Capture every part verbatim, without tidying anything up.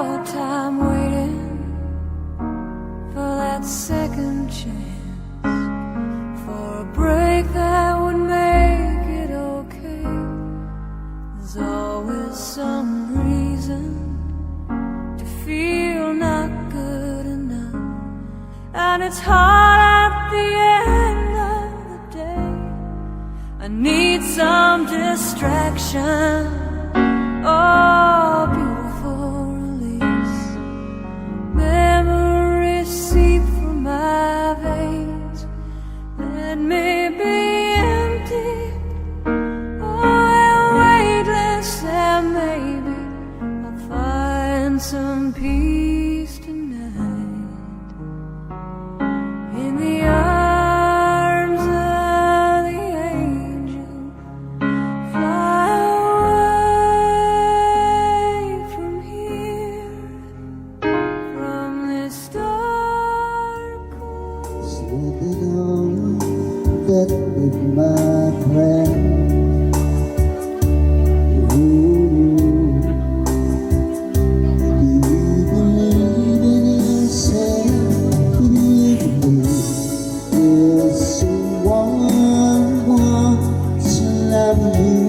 Time waiting for that second chance, for a break that would make it okay. There's always some reason to feel not good enough, and it's hard at the end of the day. I need some distraction. Oh, beautiful release. Memories seep from my veins. Let me be empty. Oh, weightless, and maybe I'll find some peace tonight. In the arms of the angel, fly away from here, from this dark cold. Slow down, that with my friend. Ooh. Do you believe in yourself? Do you believe there's someone wants to love you?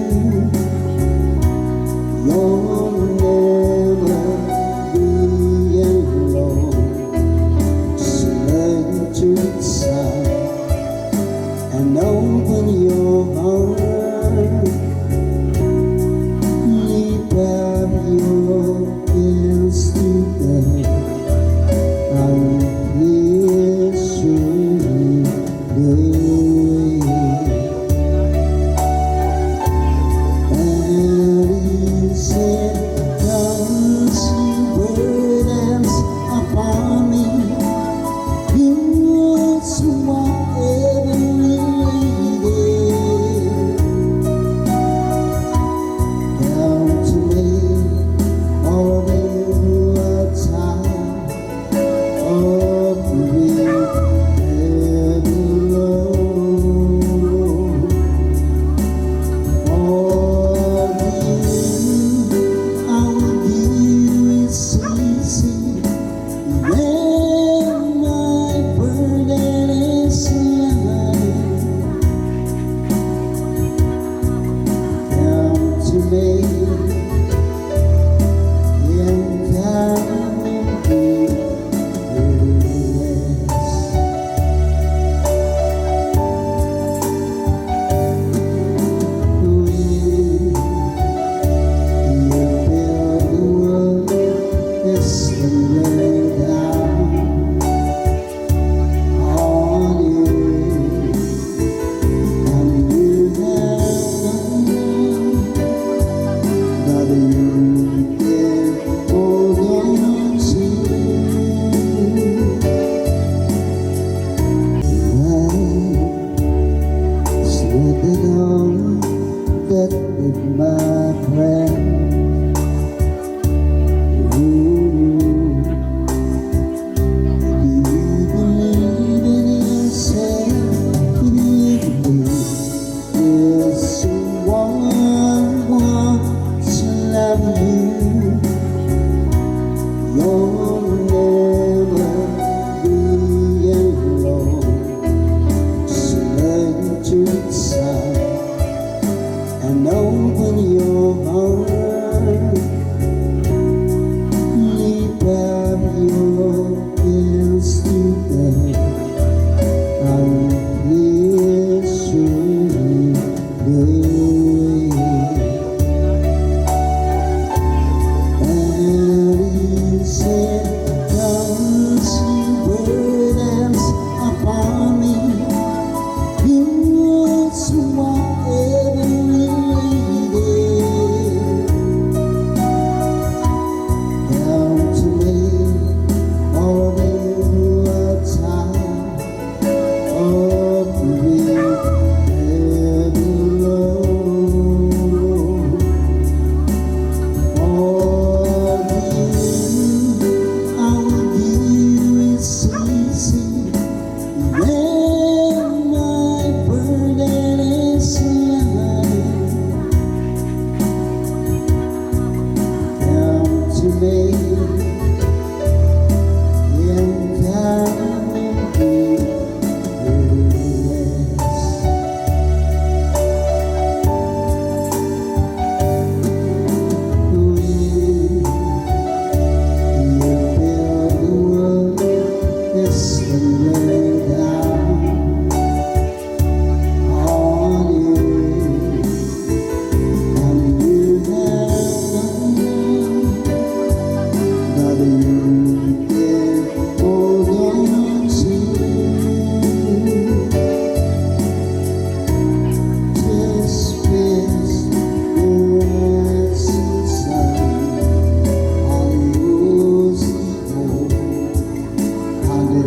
You'll never be alone. Surrender inside and open your heart. Lift up your hands to God. I'm here to show you the way. And he said, "Cast your burdens upon me." You're so whatever needed. Come to me, all of you are tired of grief and alone. All you, I will give you is easy. When my burden is light, come to me and I will give you rest. When you feel the world is tumbling down on you, and you have nothing, nothing you can hold on to. Right. Slip it on, that with my friend. Ooh,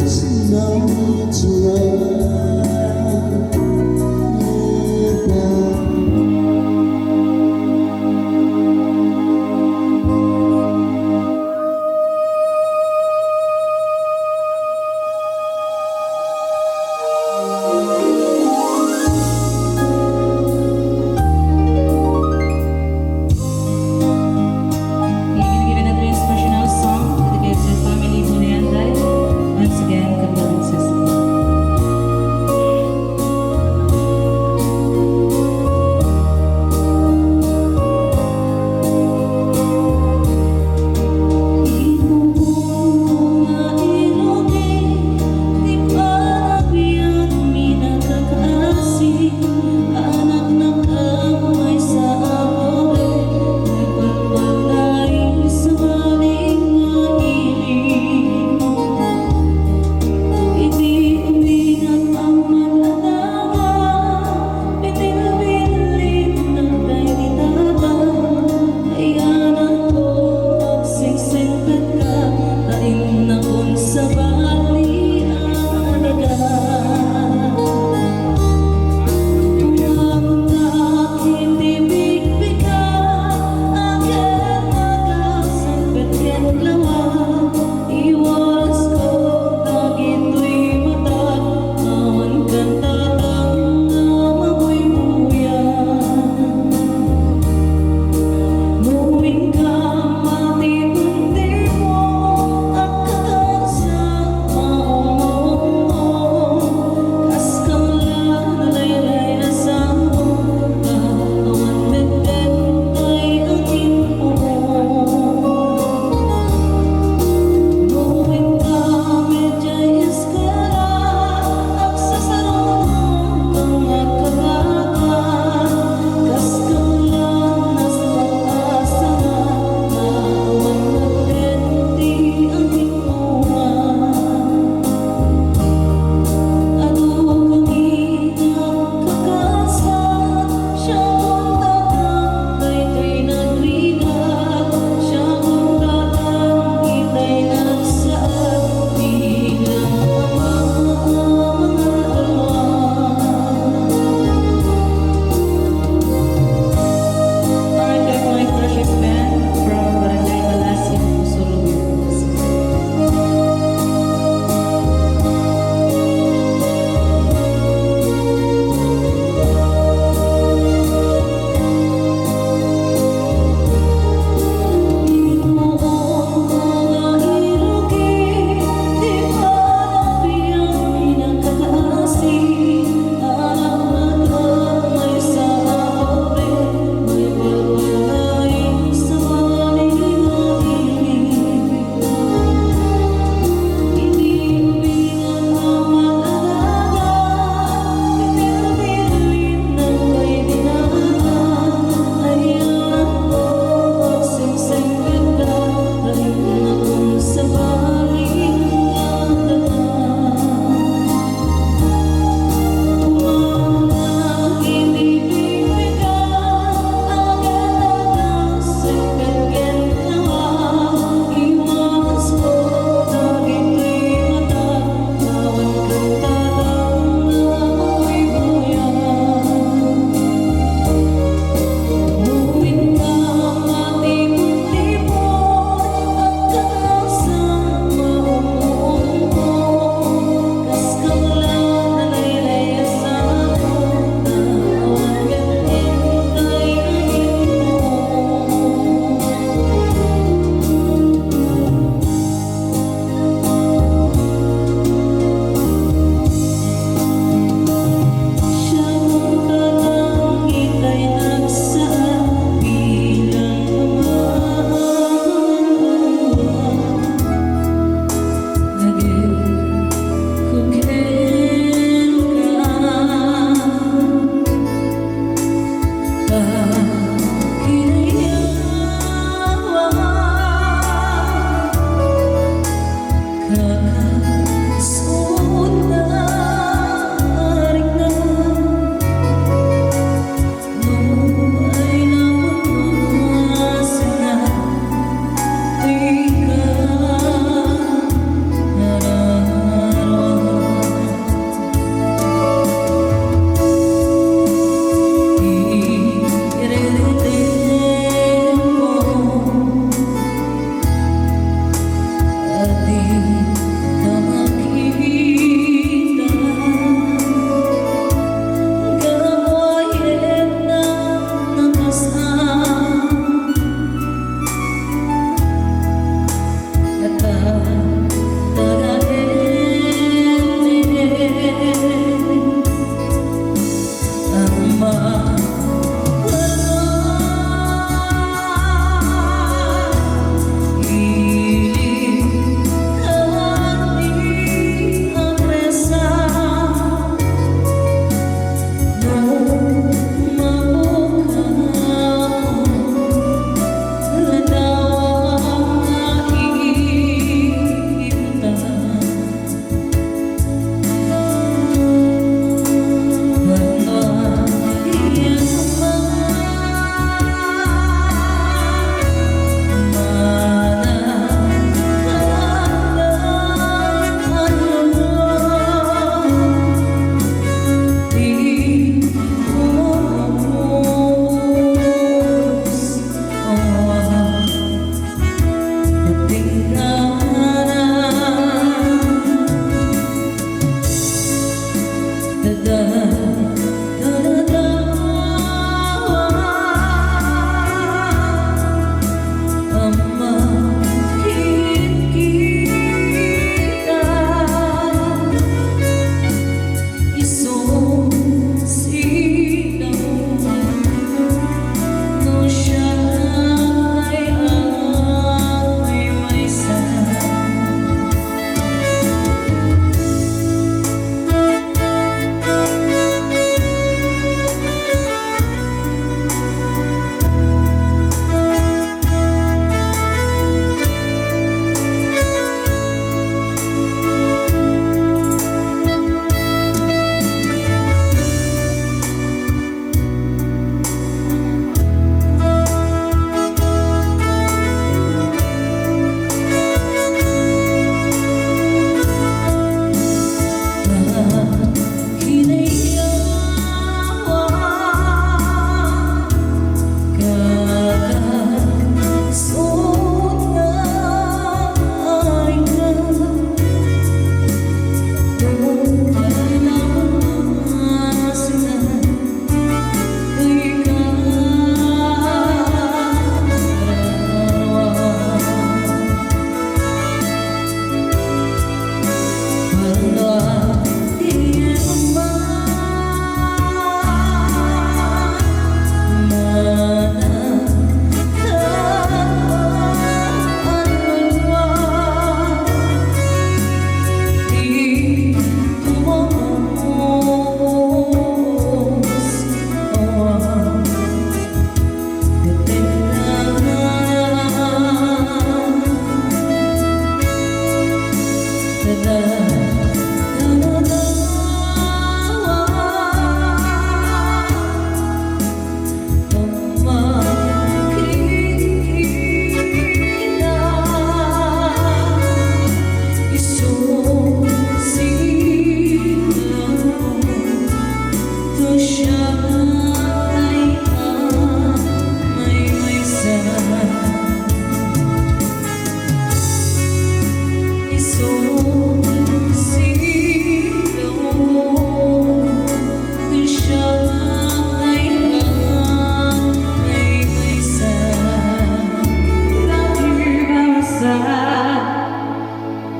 We're gonna give another inspirational song dedicated to the family Burianday. Once again, Kandang Sesame.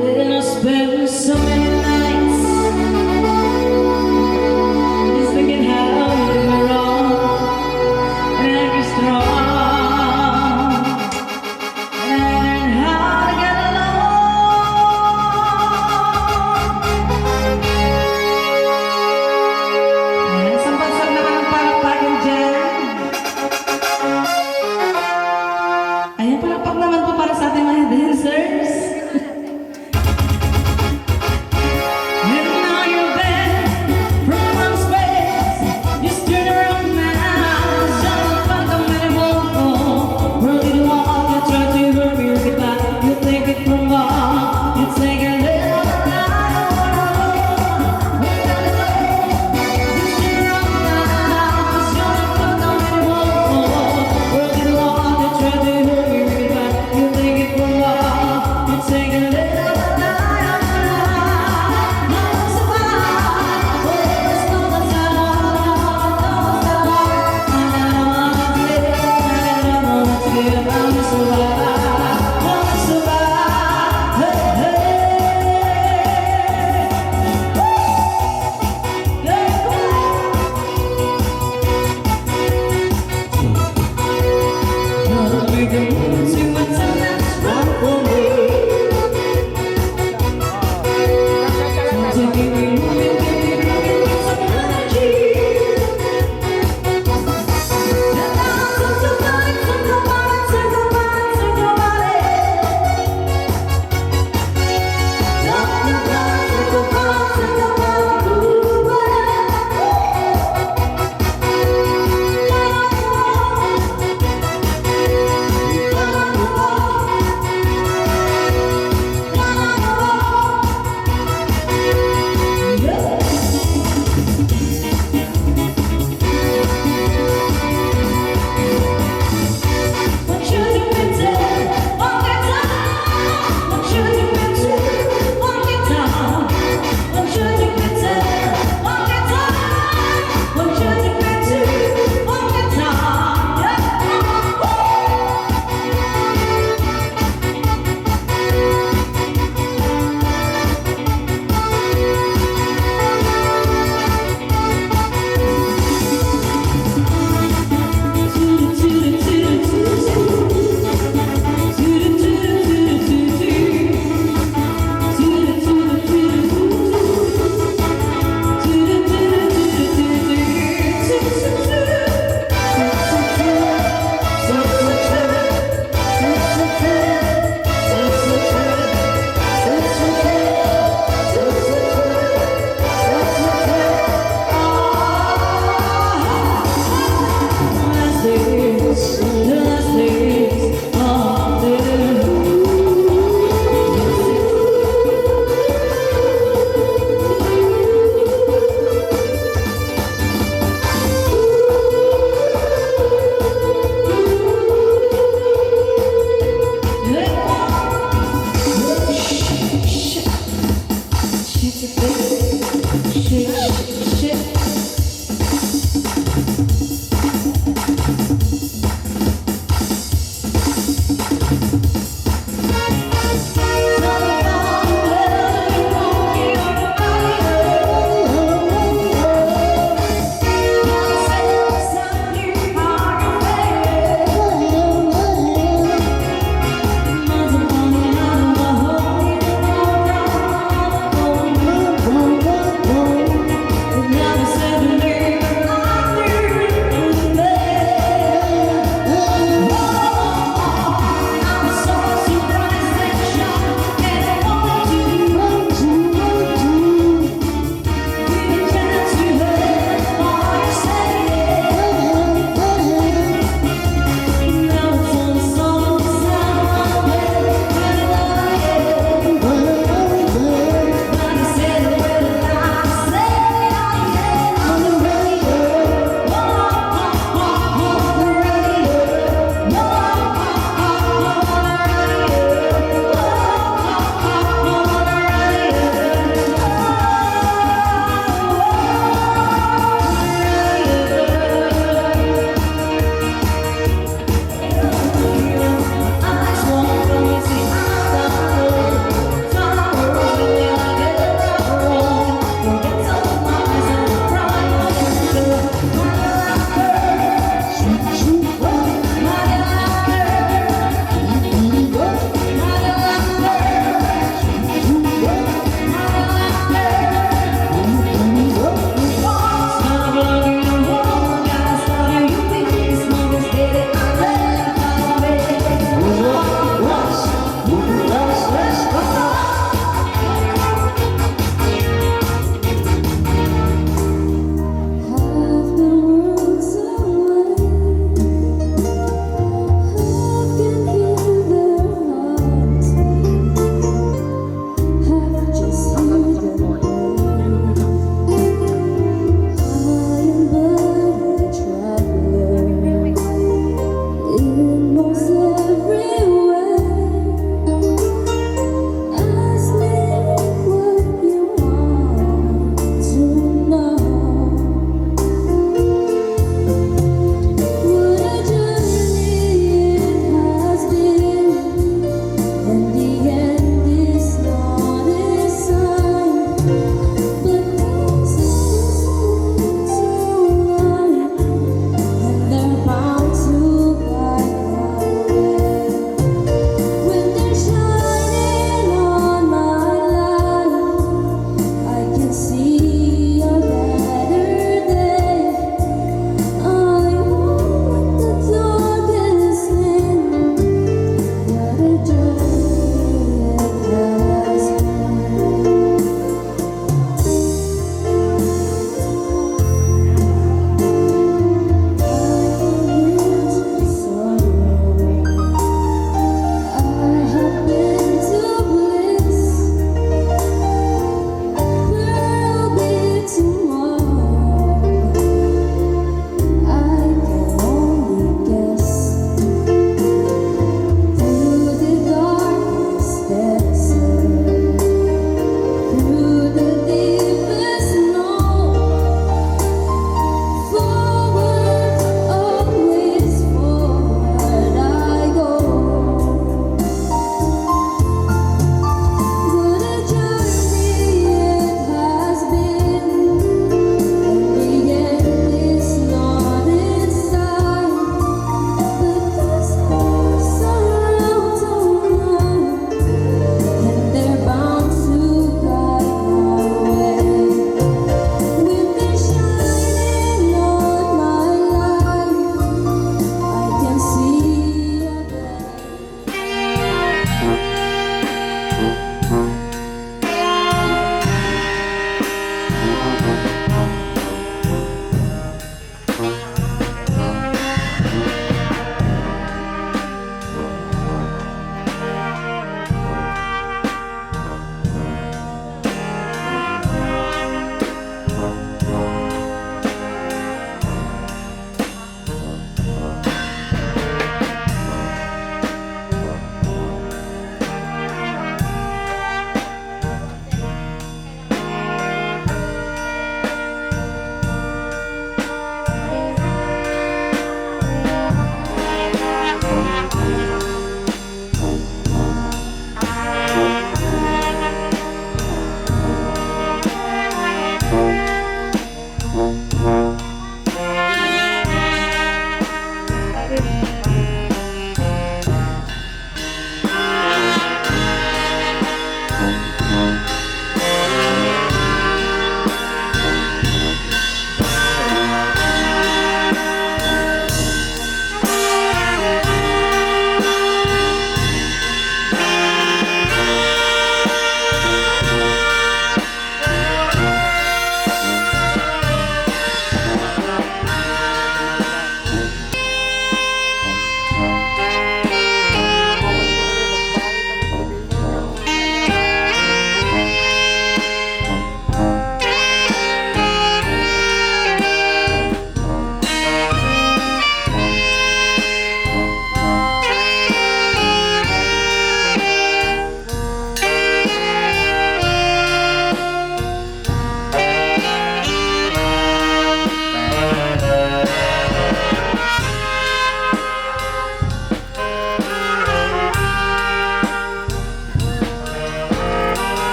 We're gonna spend so many nights. Yes, we can have it if we're wrong and be strong and learn how to get along. Ayan, sampasag naman ang palakpakan dyan. Ayan, palakpak naman po para sa ating mga dancers. And now you're back from outer space. Just turn around now. It's all about the money, won't go. World, you don't want to try to hurt me goodbye. You take it from God. You take a little bit. I don't wanna go. Where can I go? Just turn around now. It's all about the money, won't go. World, you don't want to try to hurt me goodbye.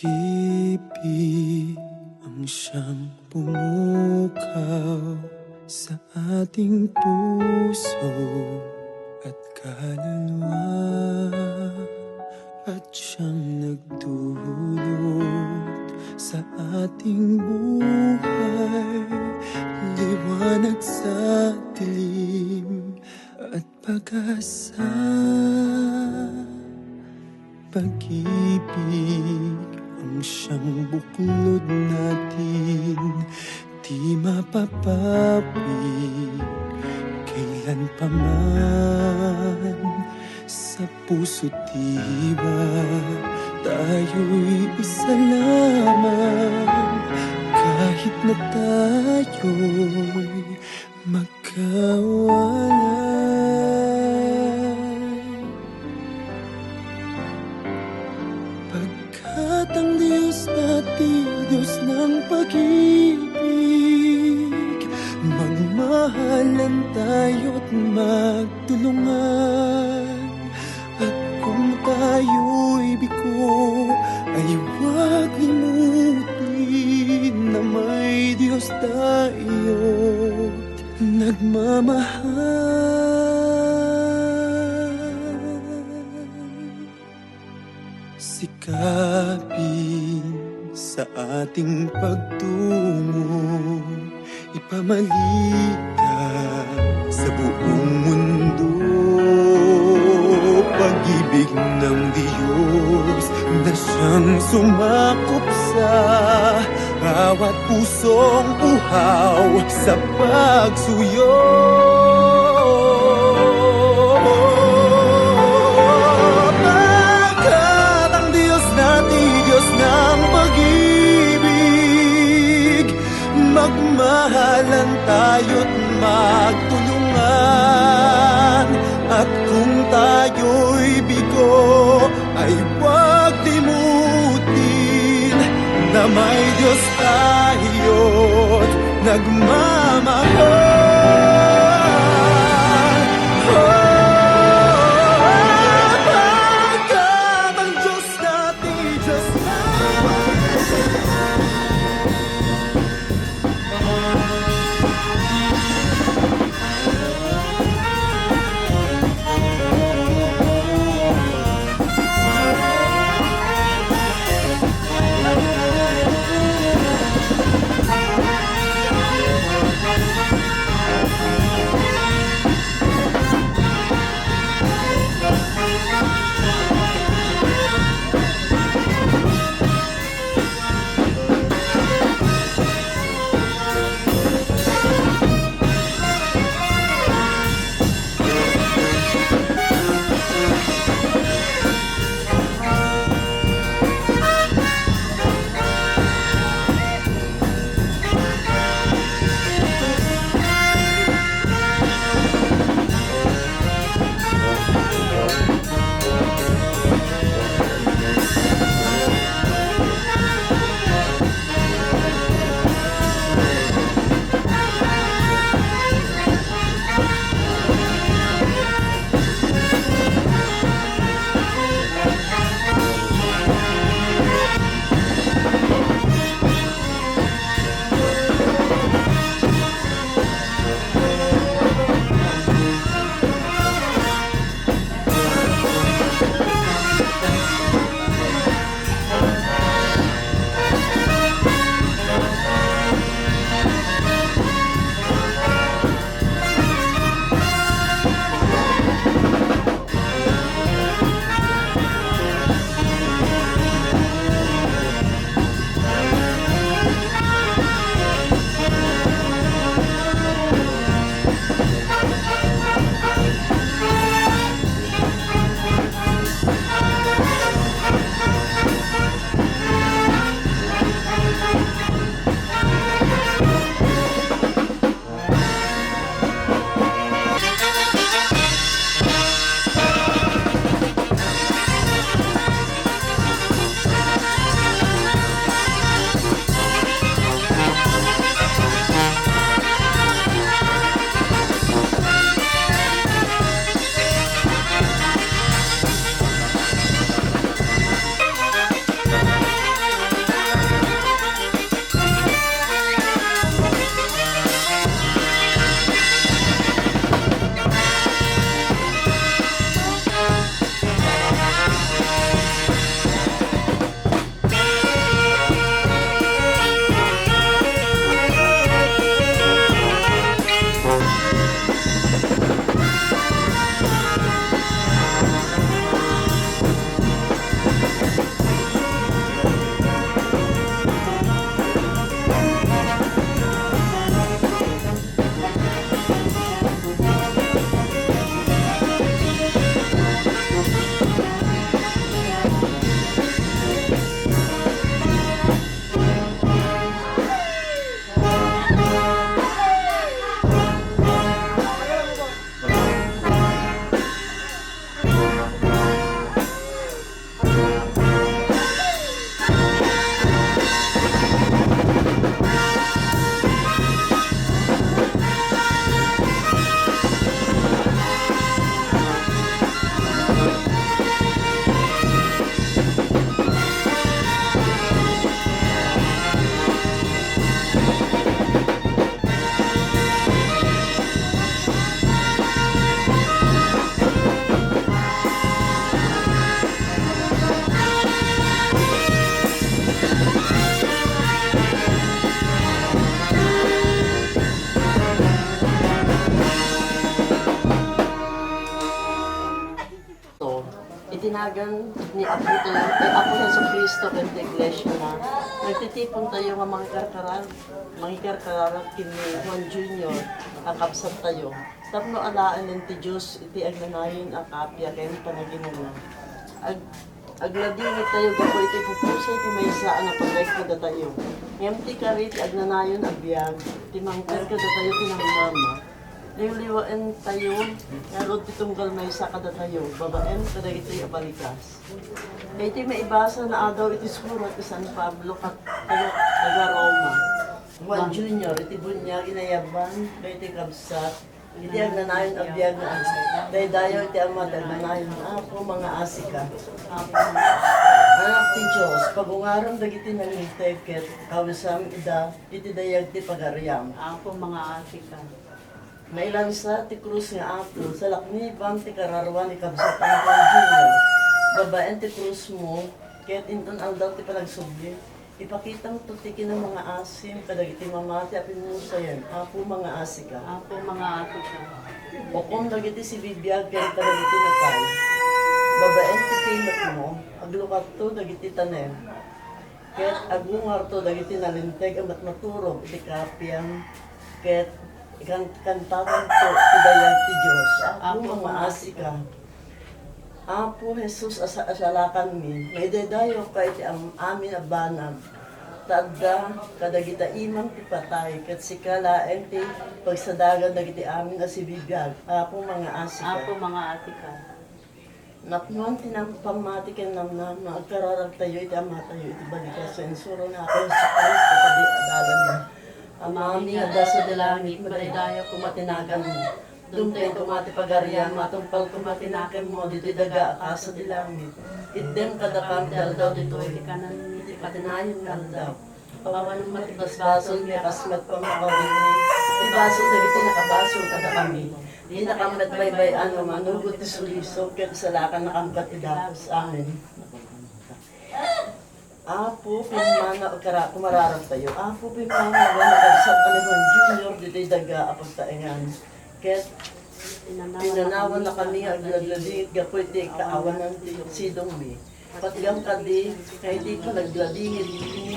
Pag-ibig ang siyang pumukaw sa ating puso at kaluluwa, at siyang nagdulot sa ating buhay, liwanag sa dilim at pag-asa. Pag-ibig ang siyang buklod natin, di mapapawi kailan pa man. Sa puso't diwa, tayo'y isa lamang, kahit na tayo'y magkawalay. Pagkat ang Dios dati, Dios ng pag-ibig, magmahalan tayo't magtulungan. At kung tayo'y bigo, ay huwag limutin na may Dios tayo't nagmamahal. Sikapin sa ating pagtungo, ipamalita sa buong mundo, pag-ibig ng Dios na siyang sumakop sa bawat pusong uhaw sa pagsuyo. Pagkat ang Dios natin, Dios ng pag-ibig, magmahalan tayo't magtulungan. At kung tayo'y bigo, ay huwag limutin na may Dios tayo't nagmamahal. Oh, pagkat ang Dios natin, Dios na Agan ni Apo tayo, ni Apo Jesu-Cristo ken ti Iglesia na, nagtitipon tayo nga mangikarkarar, mangikarkarar ken ni Juan Junior a kabsat tayo, tapno alaen nen ti Dios iti agnanayon a kapiaken tan agimangan. Ag, agladingit tayo gapo iti pupusay ti maysa a napatay kadatayo. Ngem ti kari ti agnanayon a biag, ti mangiter kadatayo ti namnama. Liwliwaen tayo, ngarod ti tunggal maysa kadatayo, babaen kadagitoy abalikas. Iti maibasa na agew iti surat ni San Pablo kat-, taga, taga Roma. Juan Junior, iti bunyag inayaban, iti kabsat, iti agnanayon a biag na daydayaw iti Ama, iti agnanayon Apo, mangaasi ka. Anak ti Dios, pagungaram dagiti nalinteg ket kawisam ida iti dayag ti Pagariam. Apo, mangaasi ka. Nailansa ti krus nga Apo, salakniban ti kararwa ni kabsat Anton Junior. Babaen ti krus mo, ket inton aldaw ti panagsubli, ipakitam to ti kinamangaasim kadagiti mamati a pinmusayan. Apo, mangaasi ka. Apo, mangaasi ka. Okom dagiti sibibiag ken kadagiti natay. Babaen ti timek mo, aglukat to dagiti tanem. Ket agungar to dagiti nalinteg a matmaturog iti kapiam, ket ikan-, kantakan to ti dayag ti Dios. Apo, Apo, mangaasi ka. Apo Jesus, asa-, asalakan mi, maidaydayaw ka iti am-, amin a banag, ta agda kadagita imam ti patay, ket sika laeng ti pagsadagan dagiti amin a sibibiag. Apo, mangaasi ka. Apo, mangaasi ka. Napnoan ti nampamati ken namnama, agkararag tayo iti Ama tayo iti balikas so insuro na Apo Jesu-Cristo, kadi adalan na. Ama mi a agda sa dilangit, madaydayaw koma ti nagan mo. Dumpien koma ti pagariam, matumpal koma ti nakemmo ditoy daga a kasa dilangit. Itdem kadakami ti aldaw ditoy, iti katinayon aldaw. Awanen met ti basbasolmi, a kasmet pamakawanmi, ibasol dagiti nakabasol kadakami. Dinak met baybay-an no manugod ti suliso, ket sala kan nakampat ti dakeles. Amen. Apo, pinmana o kara-, kumararap tayo. Apo, pinmana mo na kabsat a ni Juan Junior, ditoy daga a pagtaengan. Ket pinanawan na kami nga agladladingit gapo iti kaawanan ti sidong mi. Patgam ka di, kay di ka nagladingit,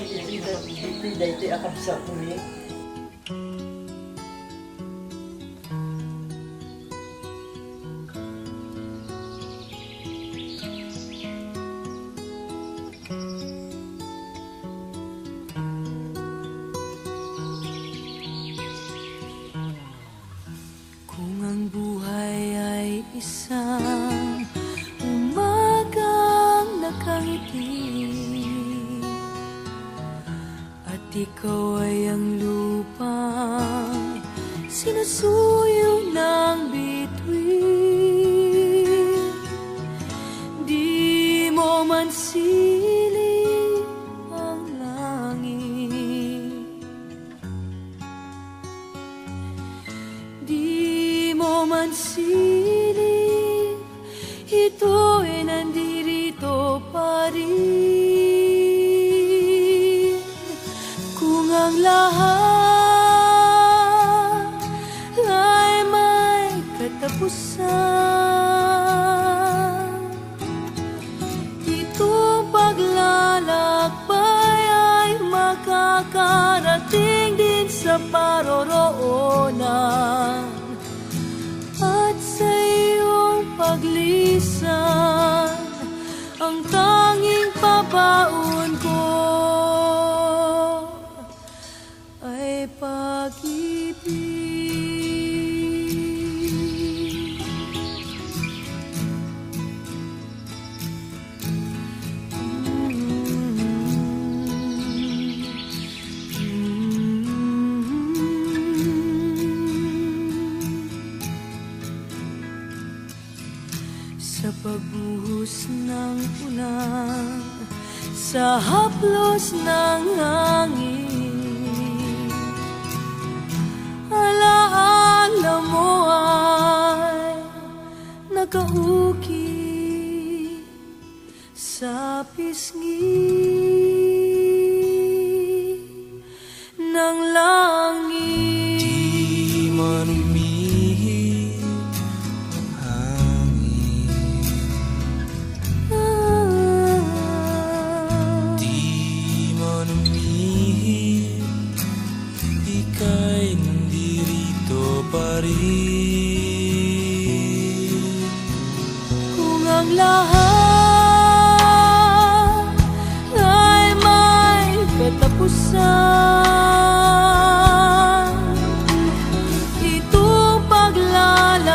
iti da-, iti daytoy a kabsat mi. Kung ang buhay ay isang umagang nakangiti, at ikaw ay ang lupang sinusuyo ng bituin, di mo man silip ang langit. Di mo man silip, ito'y nandirito pa rin. Kung ang lahat ay may katapusan, itong paglalakbay ay makakarating din sa paroroonan, at sa iyong paglisan, ang tanging pabaon ko ay pag-ibig. Sa pagbuhos ng ulan, sa haplos ng hangin, alaala mo ay nakaukit sa pisngi ng langit. Di man umihip ang hangin, Kung ang lahat ay may katapusan, itong paglalakbay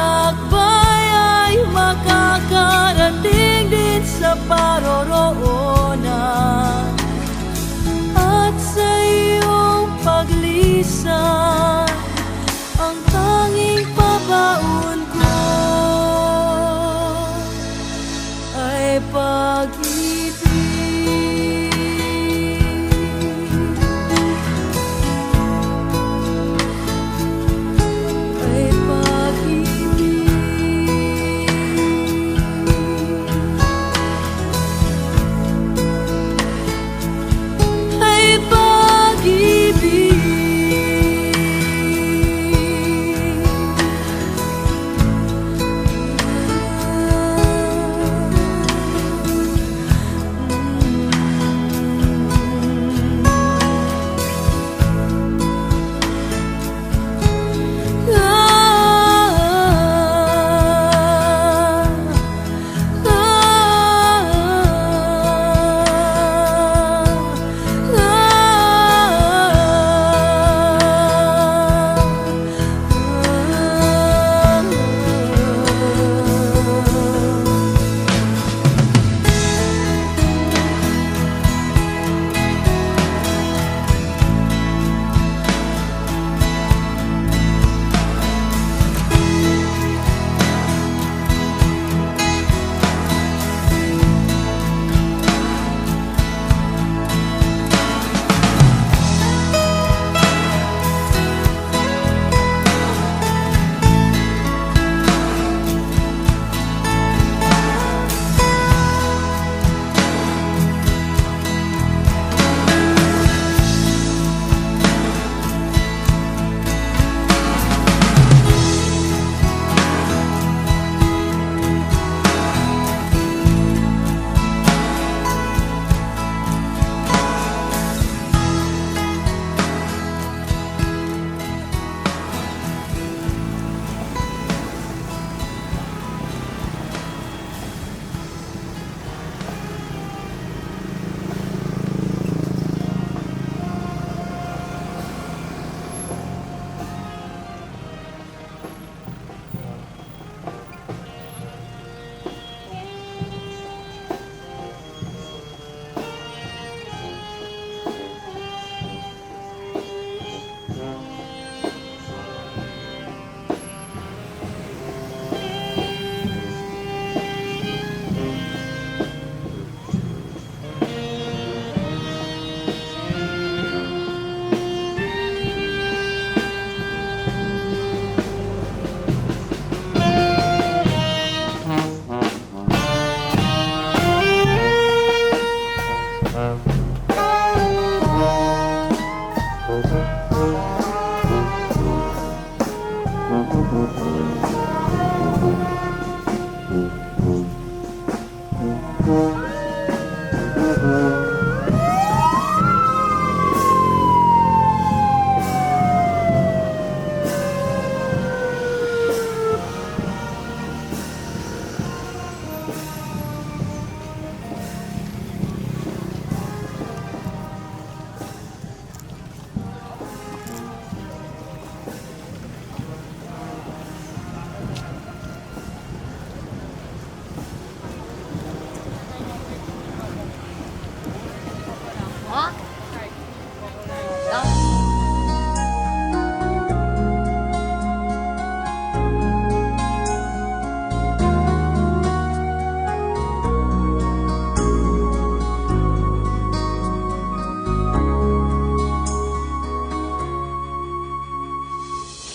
ay makakarating din sa paroroonan, at sa iyong paglisan, ang tanging pabaon ko ay pag-ibig. Ay pag-ibig. Ay pag-ibig.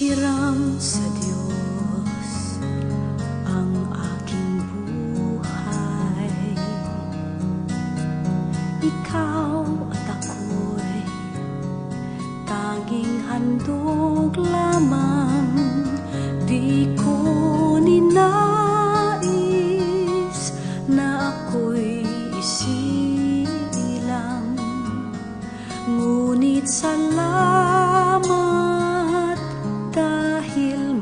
Hiram sa Dios ang aking buhay. Ikaw at ako'y tanging handog lamang. Di ko ninais na ako'y isilang. Ngunit salamat dahil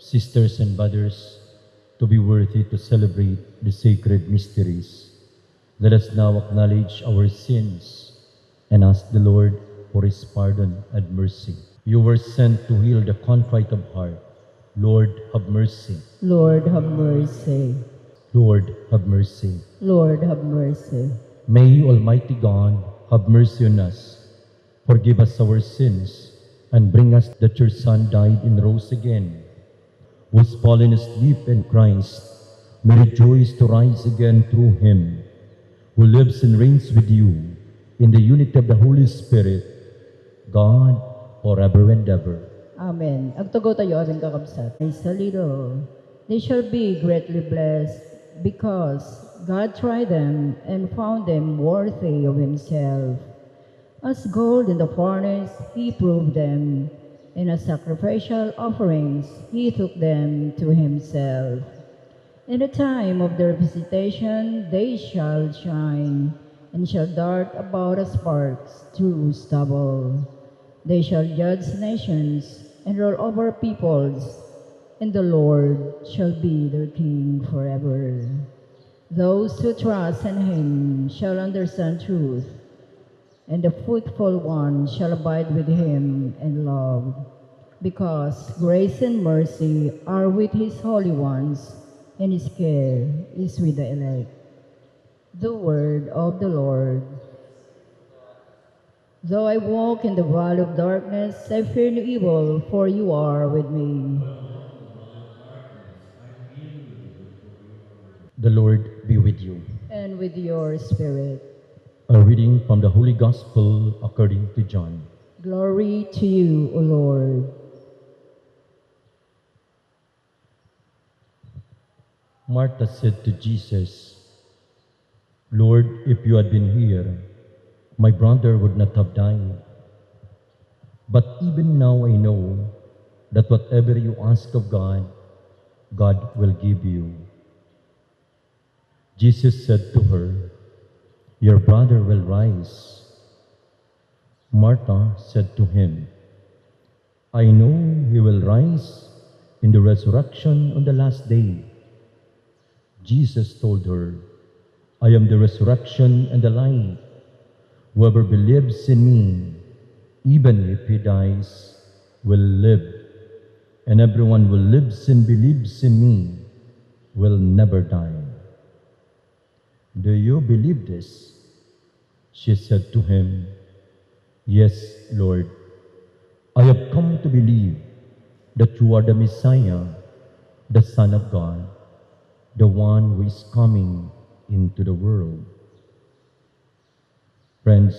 Sisters and brothers, to be worthy to celebrate the sacred mysteries, let us now acknowledge our sins and ask the Lord for His pardon and mercy. You were sent to heal the contrite of heart. Lord, have mercy. Lord, have mercy. Lord, have mercy. Lord, have mercy. May Almighty God have mercy on us, forgive us our sins, and bring us that your Son died and rose again, who's fallen asleep in Christ, may rejoice to rise again through him, who lives and reigns with you in the unity of the Holy Spirit, God, forever and ever. Amen. Agtugaw tayo, amin kakabsat. Ay salido, they shall be greatly blessed because God tried them and found them worthy of himself. As gold in the furnace, he proved them, and as sacrificial offerings, he took them to himself. In the time of their visitation, they shall shine, and shall dart about as sparks through stubble. They shall judge nations and rule over peoples, and the Lord shall be their king forever. Those who trust in him shall understand truth, and the faithful one shall abide with him in love, because grace and mercy are with his holy ones, and his care is with the elect. The word of the Lord. Though I walk in the valley of darkness, I fear no evil, for you are with me. The Lord be with you. And with your spirit. A reading from the Holy Gospel according to John. Glory to you, O Lord. Martha said to Jesus, "Lord, if you had been here, my brother would not have died. But even now I know that whatever you ask of God, God will give you." Jesus said to her, "Your brother will rise." Martha said to him, "I know he will rise in the resurrection on the last day." Jesus told her, "I am the resurrection and the life. Whoever believes in me, even if he dies, will live. And everyone who lives and believes in me will never die." "Do you believe this?" She said to him, "Yes, Lord. I have come to believe that you are the Messiah, the Son of God, the one who is coming into the world." Friends,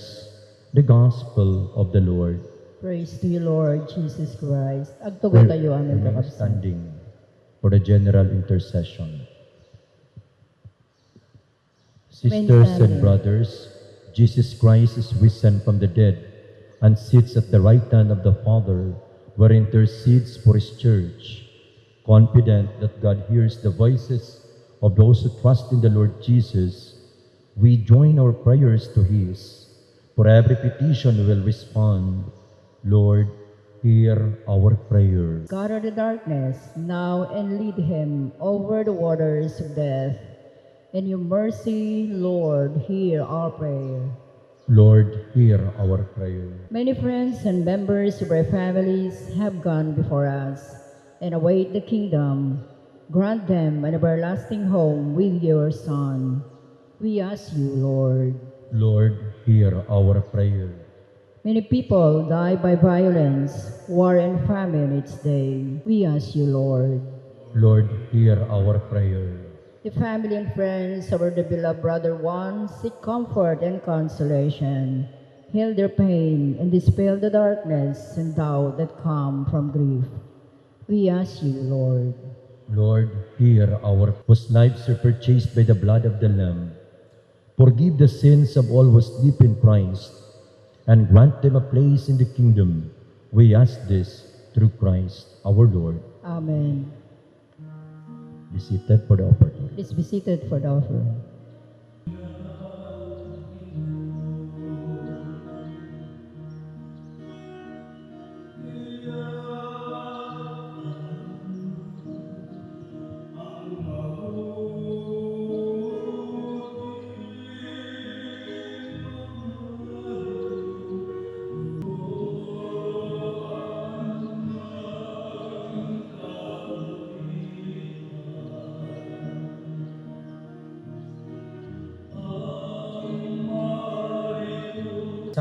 the Gospel of the Lord. Praise to you, Lord Jesus Christ. Agtugaw tayo, amin kakabsat. Standing for the general intercession. Sisters and brothers, Jesus Christ is risen from the dead and sits at the right hand of the Father, where he intercedes for his church. Confident that God hears the voices of those who trust in the Lord Jesus, we join our prayers to his. For every petition he will respond. Lord, hear our prayer. Scatter the darkness now and lead him over the waters of death. In your mercy, Lord, hear our prayer. Lord, hear our prayer. Many friends and members of our families have gone before us and await the kingdom. Grant them an everlasting home with your Son. We ask you, Lord. Lord, hear our prayer. Many people die by violence, war, and famine each day. We ask you, Lord. Lord, hear our prayer. The family and friends of our beloved brother Juan seek comfort and consolation. Heal their pain and dispel the darkness and doubt that come from grief. We ask you, Lord. Lord, hear our, whose lives were purchased by the blood of the Lamb. Forgive the sins of all who sleep in Christ, and grant them a place in the kingdom. We ask this through Christ our Lord. Amen. Be seated for the offertory. Please be seated for the offering.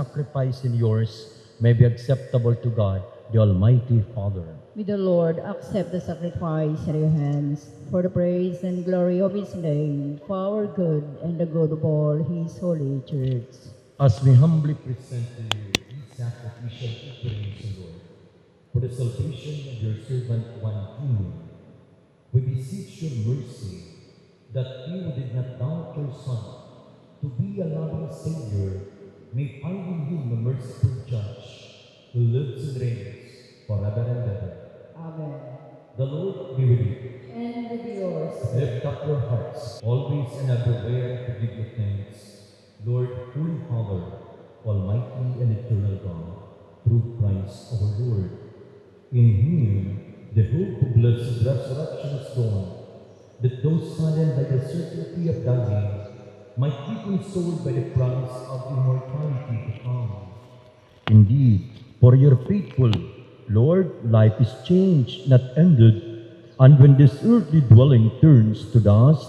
sacrifice and yours may be acceptable to God, the Almighty Father. May the Lord accept the sacrifice at your hands for the praise and glory of his name, for our good and the good of all his holy church. As we humbly present to you these sacrificial offerings, O Lord, for the salvation of your servant Juan Junior, we beseech your mercy that he who did not doubt your Son to be a loving Savior may find in him a merciful Judge who lives and reigns forever and ever. Amen. The Lord be with you. And with yours. Lift up your hearts, always and everywhere, to give you thanks, Lord, Holy Father, Almighty and Eternal God, through Christ our Lord. In him, the hope of blessed resurrection is dawned, that those saddened by the certainty of dying might be consoled by the promise of immortality to come. Indeed, for your faithful, Lord, life is changed, not ended, and when this earthly dwelling turns to dust,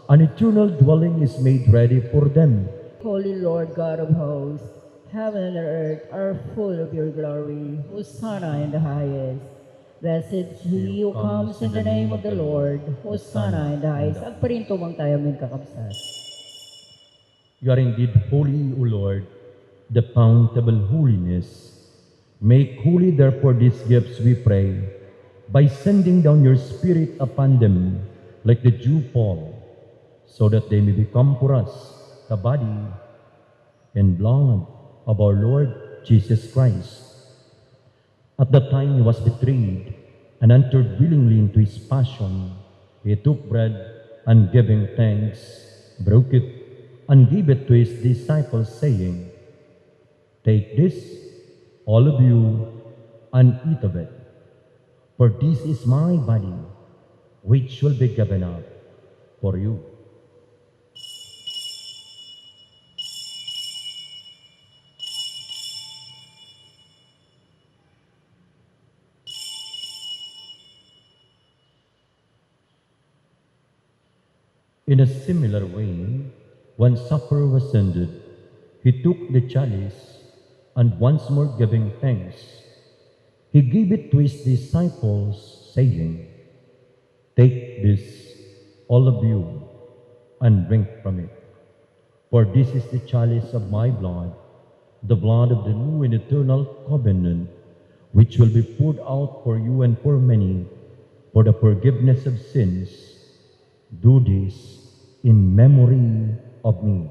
an eternal dwelling is made ready for them. Holy Lord God of hosts, heaven and earth are full of your glory. Hosanna in the highest. Blessed is he who comes in the name of the Lord. Hosanna in the highest. Agparintumang tayo, amin, kakabsat. You are indeed holy, O Lord, the fount of all holiness. Make holy, therefore, these gifts, we pray, by sending down your Spirit upon them like the dewfall, so that they may become for us the body and blood of our Lord Jesus Christ. At the time he was betrayed and entered willingly into his passion, he took bread and, giving thanks, broke it and gave it to his disciples, saying, "Take this, all of you, and eat of it, for this is my body, which will be given up for you." In a similar way, when supper was ended, he took the chalice, and once more giving thanks, he gave it to his disciples, saying, "Take this, all of you, and drink from it. For this is the chalice of my blood, the blood of the new and eternal covenant, which will be poured out for you and for many for the forgiveness of sins. Do this in memory of me."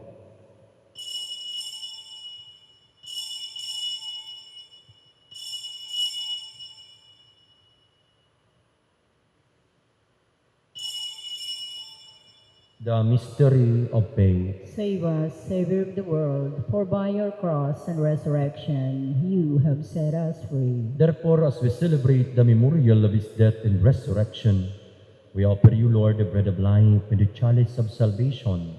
The mystery of faith. Save us, Savior of the world, for by your cross and resurrection you have set us free. Therefore, as we celebrate the memorial of his death and resurrection, we offer you, Lord, the bread of life and the chalice of salvation,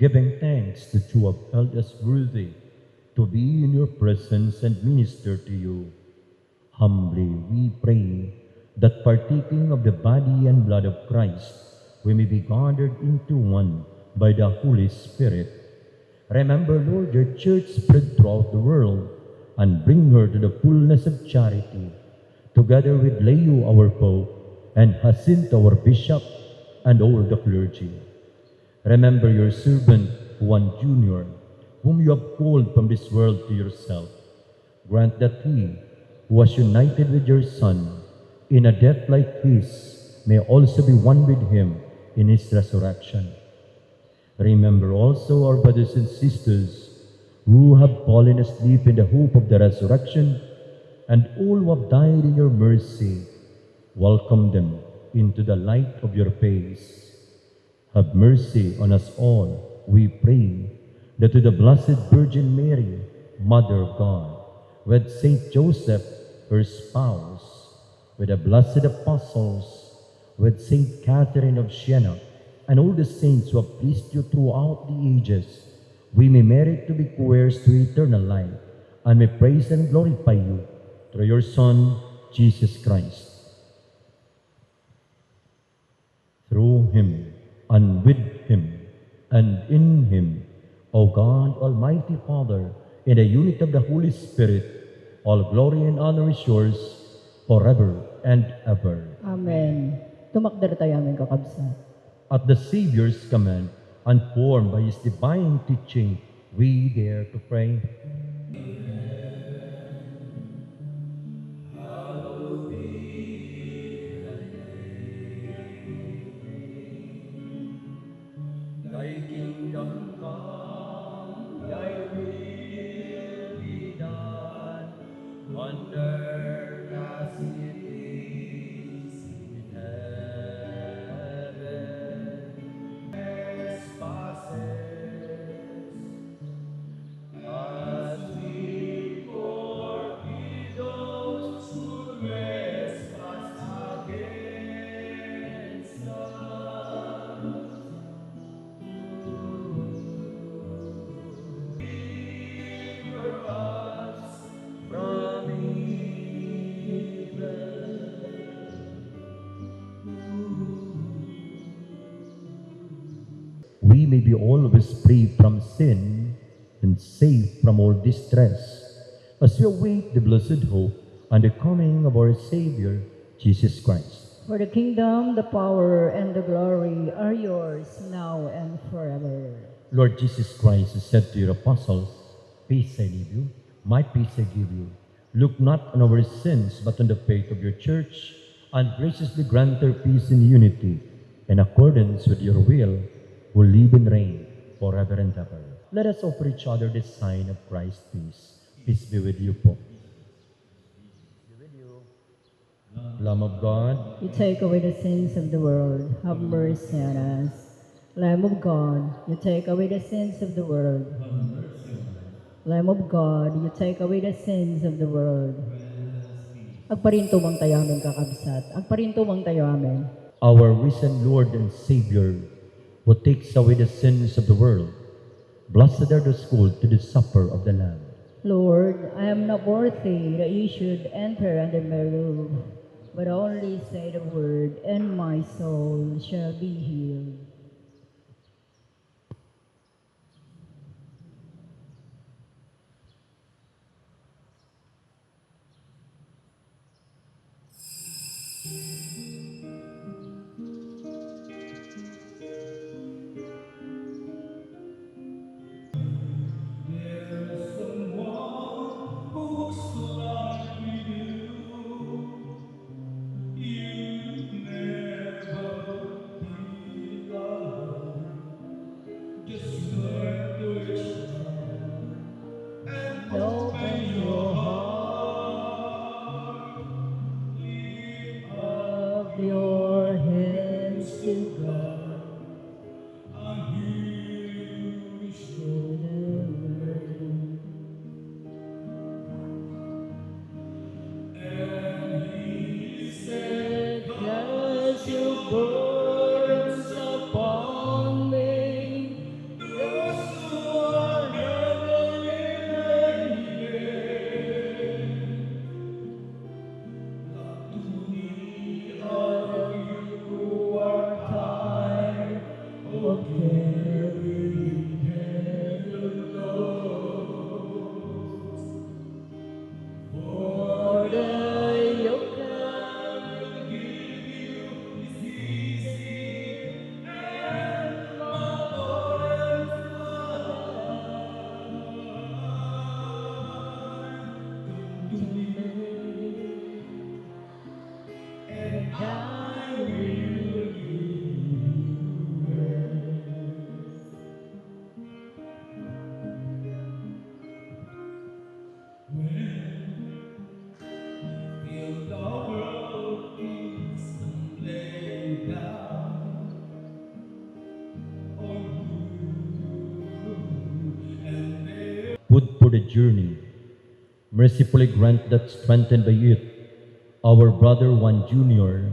giving thanks that you have held us worthy to be in your presence and minister to you. Humbly we pray that, partaking of the body and blood of Christ, we may be gathered into one by the Holy Spirit. Remember, Lord, your church spread throughout the world, and bring her to the fullness of charity, together with Leo, our Pope, and Jacinto, our Bishop, and all the clergy. Remember your servant, Juan Junior, whom you have called from this world to yourself. Grant that he, who was united with your Son in a death like his, may also be one with him in his resurrection. Remember also our brothers and sisters who have fallen asleep in the hope of the resurrection, and all who have died in your mercy. Welcome them into the light of your face. Have mercy on us all, we pray, that with the Blessed Virgin Mary, Mother of God, with Saint Joseph, her spouse, with the blessed apostles, with Saint Catherine of Siena, and all the saints who have pleased you throughout the ages, we may merit to be co-heirs to eternal life, and may praise and glorify you through your Son, Jesus Christ. Through him, and with him, and in him, O God, Almighty Father, In the unity of the Holy Spirit, all glory and honor is yours forever and ever. Amen. Tumakder tayo, amin kakabsat. At the Savior's command, and formed by His divine teaching, we dare to pray. Thy kingdom come, thy will be done, on earth as it is in heaven. Trespasses, as we forgive those who trespass against us. Deliver us from evil. We may be always free from sin and safe from all distress, as we await the blessed hope and the coming of our Savior, Jesus Christ. For the kingdom, the power, and the glory are yours, now and forever. Lord Jesus Christ, who said to your apostles, "Peace I leave you, my peace I give you." Look not on our sins, but on the faith of your church, and graciously grant her peace and unity, in accordance with your will, who live and reign forever and ever. Let us offer each other the sign of Christ's peace. Peace be with you po. Lamb of God, you take away the sins of the world, have mercy on us. Lamb of God, you take away the sins of the world. Lamb of God, you take away the sins of the world. Agparintumang tayo amin, kakabsat. Agparintumang tayo amin. Our risen Lord and Savior, who takes away the sins of the world, blessed are those called to the supper of the Lamb. Lord, I am not worthy that you should enter under my roof, but only say the word, and my soul shall be healed. Just learn to accept and open your heart. Lift up your hands to God, and He will show the way. And he said, "Cast your burdens upon me, those who are heavily laden." Come to me, all of you who are tired of carrying heavy loads. For the yoke I give you is easy and my burden is light. Come to me, and I will give you rest. When you feel the world is tumbling down on you, and there Food for the journey. Mercifully grant that, strengthened by it, our brother Juan Junior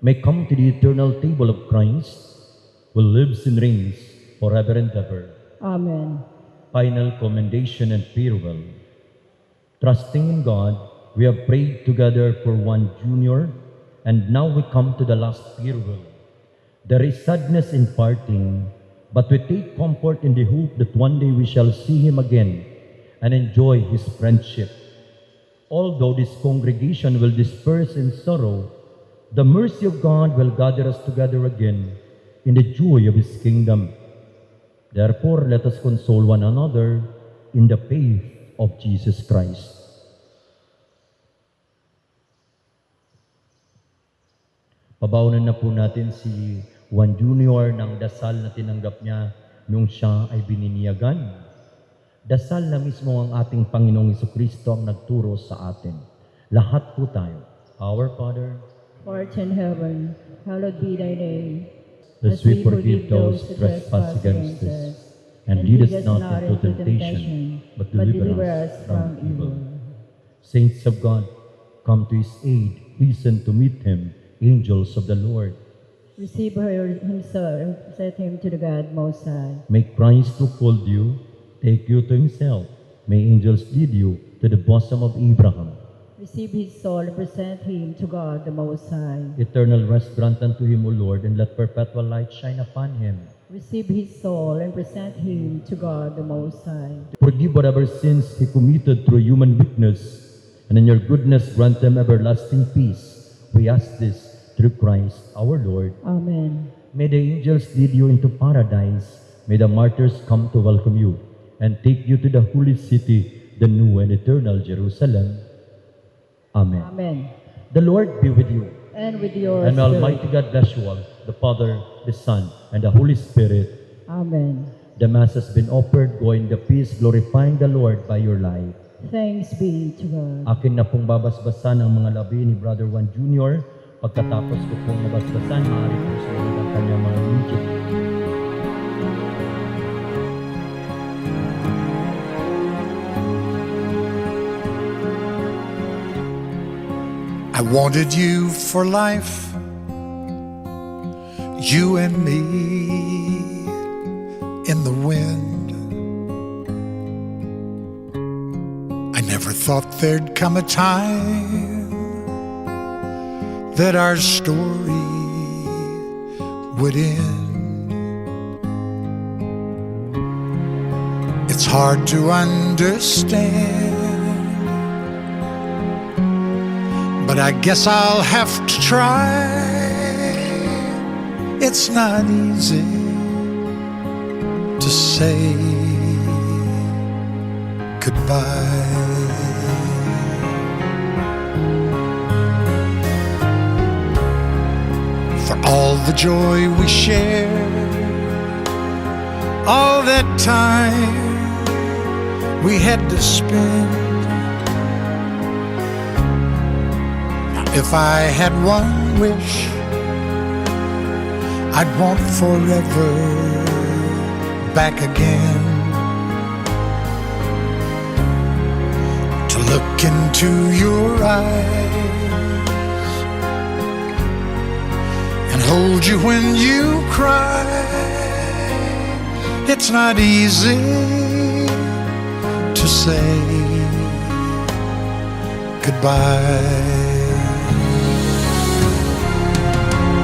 may come to the eternal table of Christ, who lives and reigns forever and ever. Amen. Final commendation and farewell. Trusting in God, we have prayed together for Juan Junior, and now we come to the last farewell. There is sadness in parting, but we take comfort in the hope that one day we shall see him again and enjoy his friendship. Although this congregation will disperse in sorrow, the mercy of God will gather us together again in the joy of his kingdom. Therefore, let us console one another in the faith of Jesus Christ. Pabaonan na po natin si Juan Junior ng dasal na tinanggap niya nung siya ay bininyagan. Dasal na mismo ang ating Panginoong Jesucristo ang nagturo sa atin. Lahat po tayo. Our Father, who art in heaven, hallowed be thy name. As we forgive those who trespass against us, and lead us not into temptation, but deliver us from evil. Saints of God, come to his aid, hasten to meet him, angels of the Lord. Receive her, himself, and present him to the God Most High. May Christ who called you take you to himself. May angels lead you to the bosom of Abraham. Receive his soul and present him to God the Most High. Eternal rest grant unto him, O Lord, and let perpetual light shine upon him. Receive his soul and present him to God the Most High. Forgive whatever sins he committed through human weakness, and in your goodness grant him everlasting peace. We ask this through Christ our Lord. Amen. May the angels lead you into paradise. May the martyrs come to welcome you and take you to the holy city, the new and eternal Jerusalem. Amen. Amen. The Lord be with you. And with your spirit. And may Almighty God bless you all, the Father, the Son, and the Holy Spirit. Amen. The Mass has been offered. Go in the peace, glorifying the Lord by your life. Thanks be to God. Akin na pong babasbasan ang mga labi ni Brother Juan Junior. Pagkatapos ko pong mabasbasan, maaari pong sumunod ang kanyang mga music. I wanted you for life, you and me in the wind. I never thought there'd come a time that our story would end. It's hard to understand, but I guess I'll have to try. It's not easy to say goodbye. For all the joy we shared, all that time we had to spend. Now, if I had one wish, I'd want forever back again. To look into your eyes and hold you when you cry. It's not easy to say goodbye.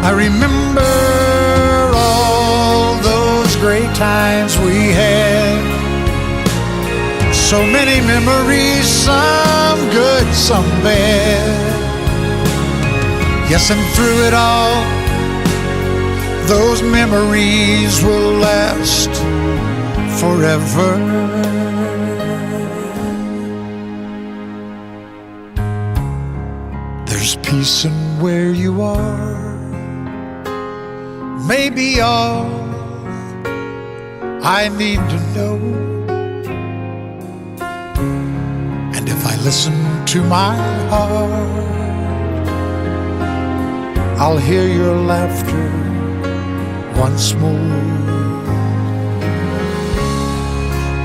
I remember all those great times we had. So many memories, some good, some bad. Yes, and through it all, those memories will last forever. There's peace in where you are. Maybe all I need to know. And if I listen to my heart, I'll hear your laughter once more.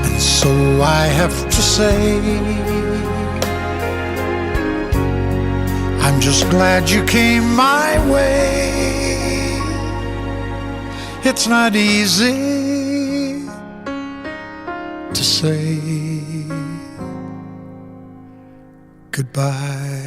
And so I have to say, I'm just glad you came my way. It's not easy to say goodbye.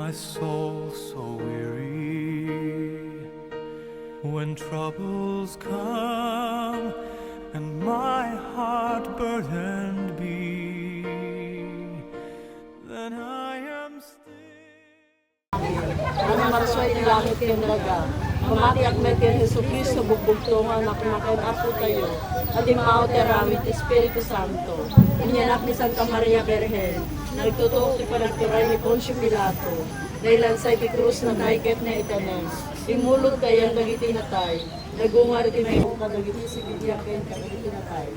My soul so weary, when troubles come and my heart burdened be, then I am still. Ano man so ay langit ken daga, mamati ak met ken Jesu-Cristo, bogbogtungan a Anak na ken Apo tayo, a dinmaot ya arawit Espiritu Santo. Inyanak nen Santa Maria Birhen, nagtotoo ti panagturay ni Poncio Pilato, nailansay ti krus na taiket na itanem, inmolod ta yan dagiti natay, nagungar iti may kadagiti sibibiaken kadagiti natay.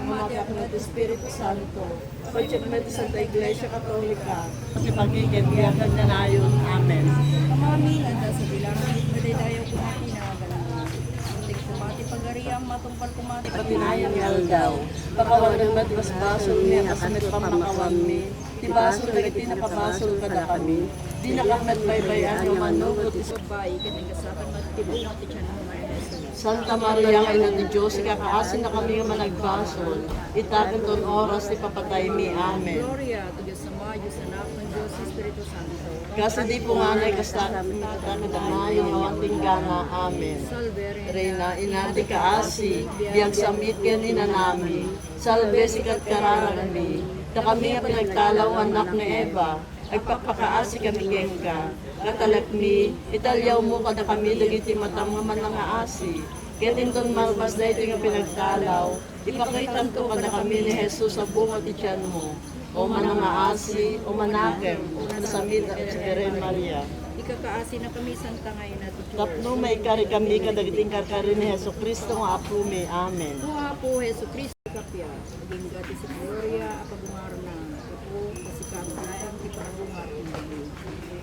Mamati ak met Espiritu Santo, patyak met Santa Iglesia Katolika, ati pagigyan biakan na nayon. Amen. Ama mi, andas ed langit, madaydayaw komun so pangagangan mo. Ontan komun so pagarian mo, matupad komun so pati nayon ya aldaw. Pakawanem met basbasol mi, a kas met pamakawan mi, ti basol dagiti napabasol kadakami. Dinak met baybayan ya manlugud ed babai, ken inkasakan met ti bunga ti tian mo, Jesus. Santa Maria, Ina ti Dios, ikakaasi na kami a managbasol, itaken ton oras ti papatay mi. Amen. Gloria to Dios Ama, Dios Anak, ton Dios Espiritu Santo. Kasadi punganay kastan, itaken da nayon awan tinggana. Amen. Salve, Reina, Ina ti kaasi, biag sa mit ken inanami, salve sikat kararag mi, ta kami a pinagtalaw anak ni Eva, agpakpakaasi kami kenka. Katalek mi, italyaw mo kadakami dagiti matam a manangaasi, ken inton malpas daytoy nga pinagtalaw, ipakitdan to kadakami ni Jesus a bunga ti tian mo. O manangaasi, o manakem, o nasamit a Birhen Maria. Ikakaasi na kami, Santa Ina ti Dios. Tapno maikari kami kadagiti inkarkari ni Jesu-Cristo nga Apo mi. Amen. O Apo Jesu-Cristo, kapia, agingga ti si Gloria a pagungar na Apo, ta sika met layan ti panagungor ed daga.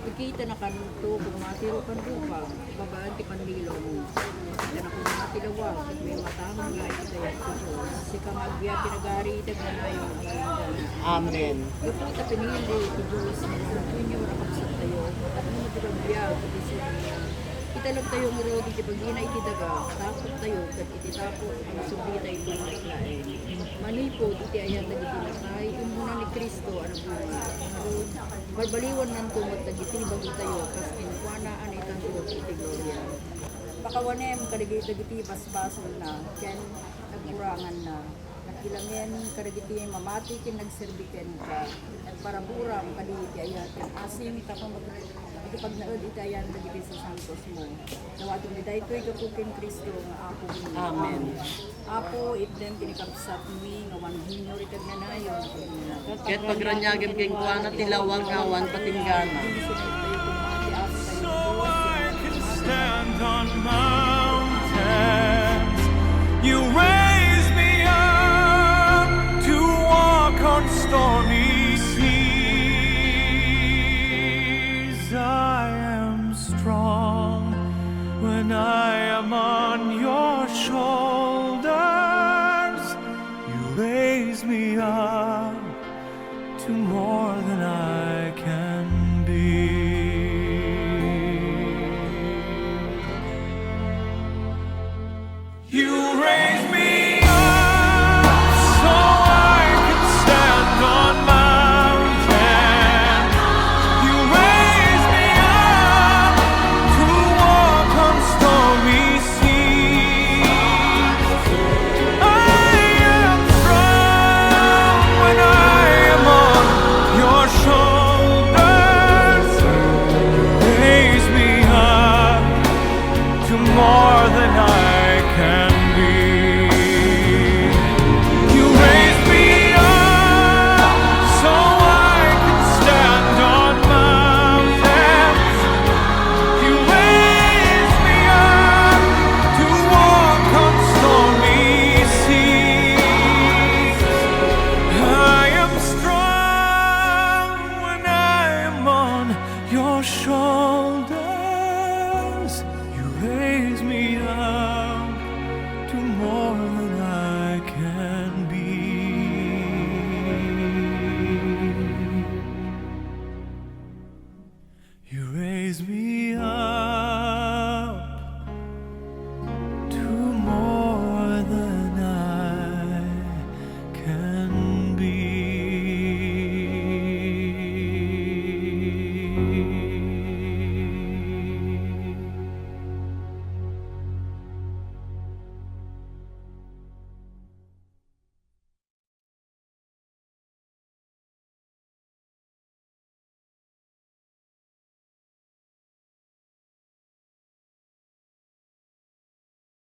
Ikita na kanto, pumati ro kan lupa, babaen ti panlilo mo. Ikita na komun ti lawag, et may matam nga itayat ti Dios. Sika nga agbi a pinagari, itdan na nayon aman. Amen. Gapo ta pinili ti Dios si Junior a kabsat tayo, tapno mabibiag ed sikato. Italag tayo ngarud ed ibagi na iti daga, tapok tayo, tan iti tapok, ansubli tayo ed laen. Manipud iti ayan dagiti natay, inmona ni Cristo a nabunga. Ngarud, balbaliwan nanto met dagiti bagi tayo, kas kenkuana a naitdan to iti gloria. Pakawanem kadagiti basbasol na, ken nagkurangan na. Nakilangen kadagiti mamati ken nagsirbi kenka, et paraburam kadi iti ayat ken asim, ta pamag-, ipagnaed iti ayan dagiti sasantos mo. Nawatem mi daytoy gapo ken Cristo nga Apo mi. Amen. Apo, itdan ti nikabsat mi, ngawan Junior, itdan na nayon. Ket pagranyagem kenkuana ti lawag a awan patinggana. So I can stand on mountains. You raise me up to walk on stormy seas. I am strong when I am on your shoulders. You raise me up to more than I can.